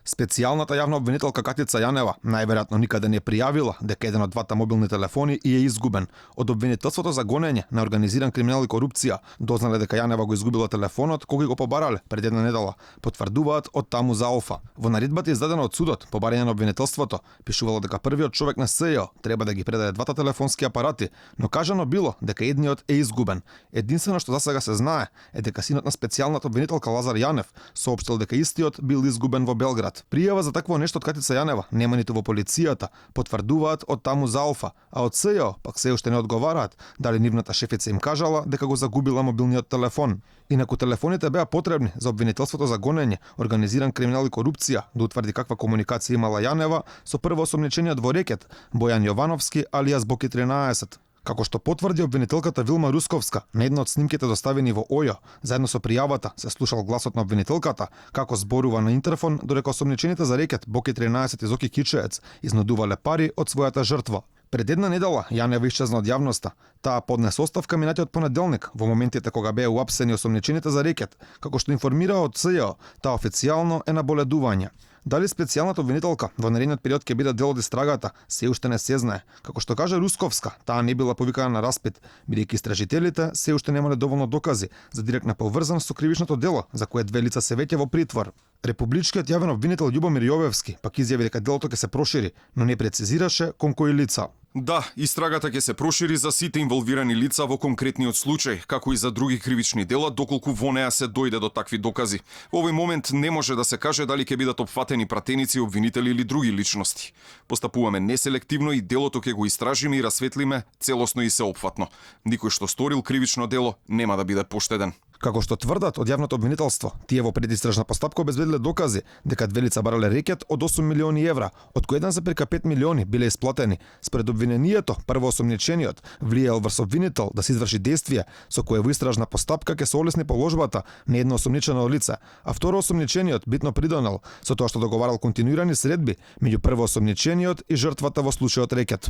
Специјалната јавна обвинителка Катица Јанева најверојатно никаде не пријавила дека еден од двата мобилни телефони и е изгубен. Од обвинителството за гонење на организиран криминал и корупција дознале дека Јанева го изгубила телефонот кога го побарале пред една недела, потврдуваат од таму за Алфа. Во наредбата издадена од судот по барање на обвинителството пишувало дека првиот човек на СЈО треба да ги предаде двата телефонски апарати, но кажано било дека едниот е изгубен. Единствено што засега се знае е дека синот на специјалната обвинителка Лазар Јанев соопштил дека истиот бил изгубен во Белград. Пријава за такво нешто од Катица Јанева нема ниту во полицијата, потврдуваат од таму за Алфа, а од СЈО пак се уште не одговараат дали нивната шефица им кажала дека го загубила мобилниот телефон. Инаку телефоните беа потребни за обвинителството за гонење, организиран криминал и корупција, да утврди каква комуникација имала Јанева со првоосомничениот во рекет Бојан Јовановски алијас Боки 13. Како што потврди обвинителката Вилма Русковска, на една од снимките доставени во ОЈО, заедно со пријавата се слушал гласот на обвинителката како зборува на интерфон, додека осомничените за рекет Боки 13 и Зоки Кичеец изнудувале пари од својата жртва. Пред една недела Јанева исчезна од јавноста. Таа поднесе оставка минатиот понеделник, во моментите кога беа уапсени осомничените за рекет, како што информира од СЈО, таа официјално е на боледување. Дали специјалната обвинителка во наредниот период ќе биде дел од истрагата, се уште не се знае. Како што каже Русковска, таа не била повикана на распит, бидејќи истражителите се уште немале доволно докази за директна поврзаност со кривичното дело, за кое две лица се веќе во притвор. Републичкиот јавен обвинител Љубомир Јовевски пак изјави дека делото ќе се прошири, но не прецизираше кон кои лица. Да, истрагата ќе се прошири за сите инволвирани лица во конкретниот случај, како и за други кривични дела, доколку во неа се дојде до такви докази. Во овој момент не може да се каже дали ќе бидат опфатени пратеници, обвинители или други личности. Постапуваме неселективно и делото ќе го истражиме и расветлиме целосно и сеопфатно. Никој што сторил кривично дело нема да биде поштеден. Како што тврдат од јавното обвинителство, тие во предистражна постапка обезбедиле докази дека две лица барале рекет од 8 милиони евра, од кои 1,5 милиони биле исплатени. Според обвинението, првоосомничениот влијал врз обвинител да се изврши действие со кое во истражна постапка ќе се олесни положбата на едно осомничено лице, а второосомничениот битно придонел со тоа што договарал континуирани средби меѓу првоосомничениот и жртвата во случајот рекет.